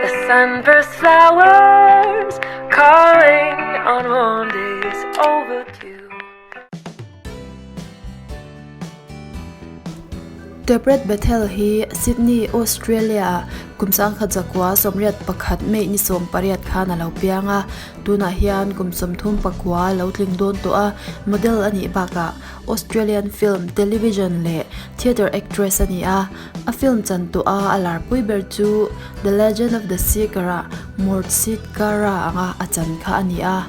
The sunburst flowers calling on warm days overdue. Tebret Bethel hi Sydney, Australia-ah kum 1981 May ni 18 khan a lo piang a. Tunah hian kum 34 lo tling dawn tawh a, model a nih bakah Australian film, television leh theatre actress a ni a. A film chan tawh a a larpui ber chu The Legend of the Seeker-ah Murshid Kara anga a chan kha a ni a.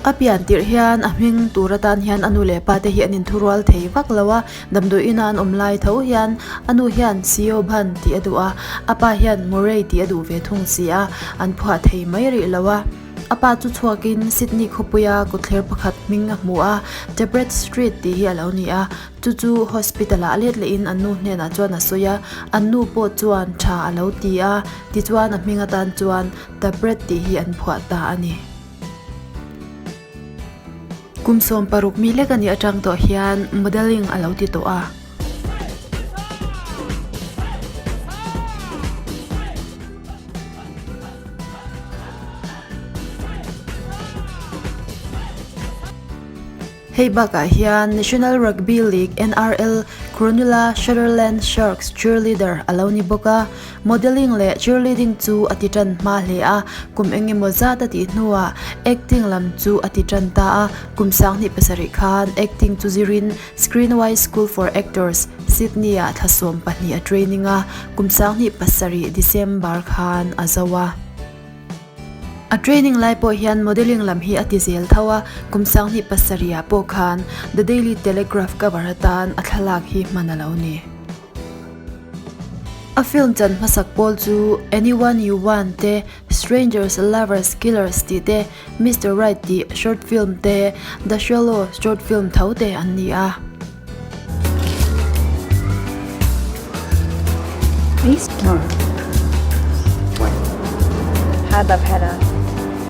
A pian tirh hian a hming tur atan hian a nu leh pa te hi an inthurual thei vak lo a, damdawi ina an awm lai tho hian a nu hian Siobhan tih a duh a, a pa hian Murray tih a duh ve thung si a, an phuah thei mai rih lo a. A pa chu chhuakin Sydney khawpuia kawtthler pakhat hming a hmu a, Tebret Street tih hi a lo ni a, Chu chu hospital ah let lehin an nu hnenah chuan a sawi a, an nu pawh chuan tha a lo ti a, tichuan a hming atan chuan Tabret tih hi an phuah ta a ni. Kum 16 mi lek a nih atang tawh hian modelling a lo ti tawh a. Hei bakah hian National Rugby League, NRL, Cronulla Sutherland Sharks cheerleader a lo ni bawk a, modelling leh cheerleading chu a ti tan hma hle a, kum eng emaw zat a tih hnuah acting lam chu a ti tan ta a, kum 27 khan acting chu zirin Screenwise School for Actors, Sydney-ah thla 12 a training a, kum 27 December khan a zo a. A training lai pawh hian modelling lam hi a ti zel tho a, kum 27 ah pawh khan The Daily Telegraph cover atan a thlalak hi hman a lo ni. A film chan hmasak pawl chu Anyone You Want te, Strangers, Lovers, Killers tih te, Mister Right tih short film te, The Shallow short film tho te an ni a.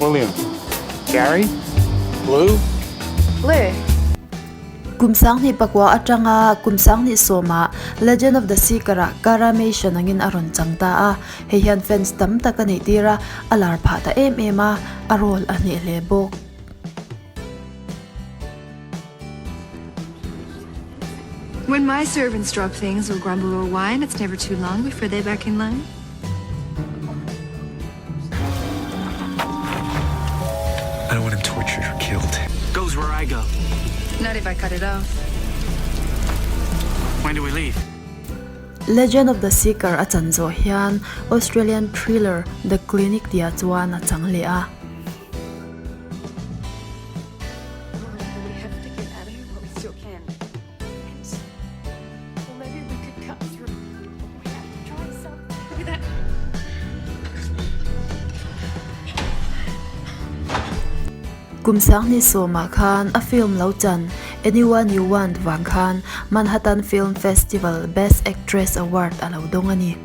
William. Gary? Blue? Blue. Kum 2009 atanga kum 2010 ah Legend of the Seeker ah Kara Mason angin a rawn chang ta a, hei hian fans tam tak a neih tir a, a lar phah ta em em a, a role a hneh hle bawk. When my servants drop things or grumble or whine, it's never too long before they're back in line. I don't want him tortured or killed. Goes where I go. Not if I cut it off. When do we leave? Legend of the Seeker a chan zawh hian Australian thriller The Clinic tihah chuan a chang leh a. Kum 2010 ah khan a film lo chan Anyone You Want vang khan Manhattan Film Festival Best Actress Award a lo dawng a ni.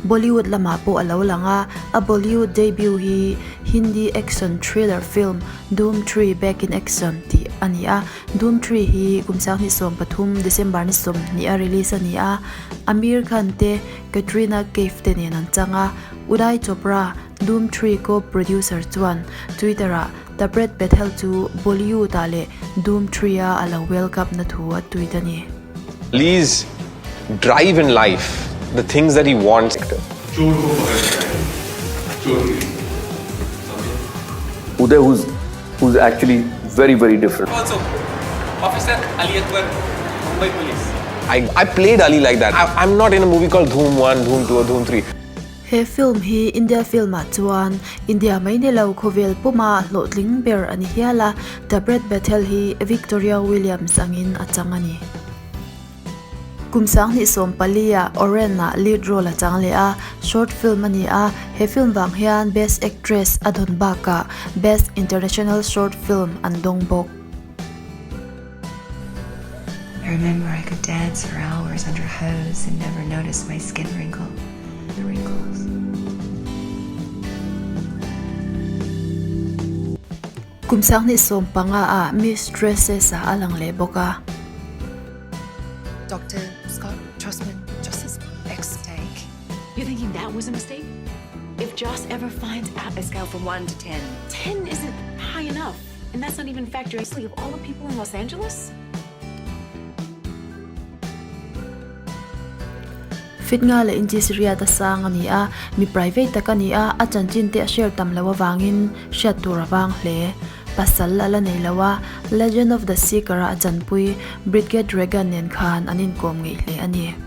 Bollywood lamah pawh a lo lang a, a Bollywood debut hi Hindi action thriller film Dhoom 3 Back in Action tih a ni a, Dhoom 3 hi kum 2013 December ni 20 a release a ni a, Aamir Khan te Katrina Kaif te nen an chang a, Uday Chopra, Dhoom 3 co-producer chuan Twitter ah Tabret Bethel chu Bollywood ah leh Dhoom 3 a a lo welcome na thu a tweet a ni. Lee's drive in life, the things that he wants. Uday who's who's actually very very different. Also, Officer Ali Akbar, Mumbai Police. I, I played Ali like that. I, I'm not in a movie called Dhoom 1, Dhoom 2 or Dhoom 3. He film hi India film ah chuan India mai ni lo khawvel puma hlawhtling ber a ni hial a, Tabret Bethel hi Victoria Williams angin a chang a ni. Kum 2014 ah Oren ah lead role a chang leh a, short film a ni a, he film vang hian Best Actress a dawn bakah Best International Short Film an dawng bawk. I remember I could dance for hours under hose and never notice my skin wrinkle. The wrinkles. Kum 2015 ah Miss Dresses ah a lang leh bawk a. Dr. Scott Trustman, just his ex steak. You're thinking that was a mistake? If Joss ever finds out... A scale from 1 to 10. 10 isn't high enough. And that's not even factoring of all the people in Los Angeles? Fit nga leh inches riat a sang a ni a, mi private tak a ni a, a chanchin te a share tam loh avangin hriat tur a vang hle. Pasal a la nei lo a, Legend of the Seeker-a a chanpui Bridget Regan nen khan an inkawm ngeih hle a ni.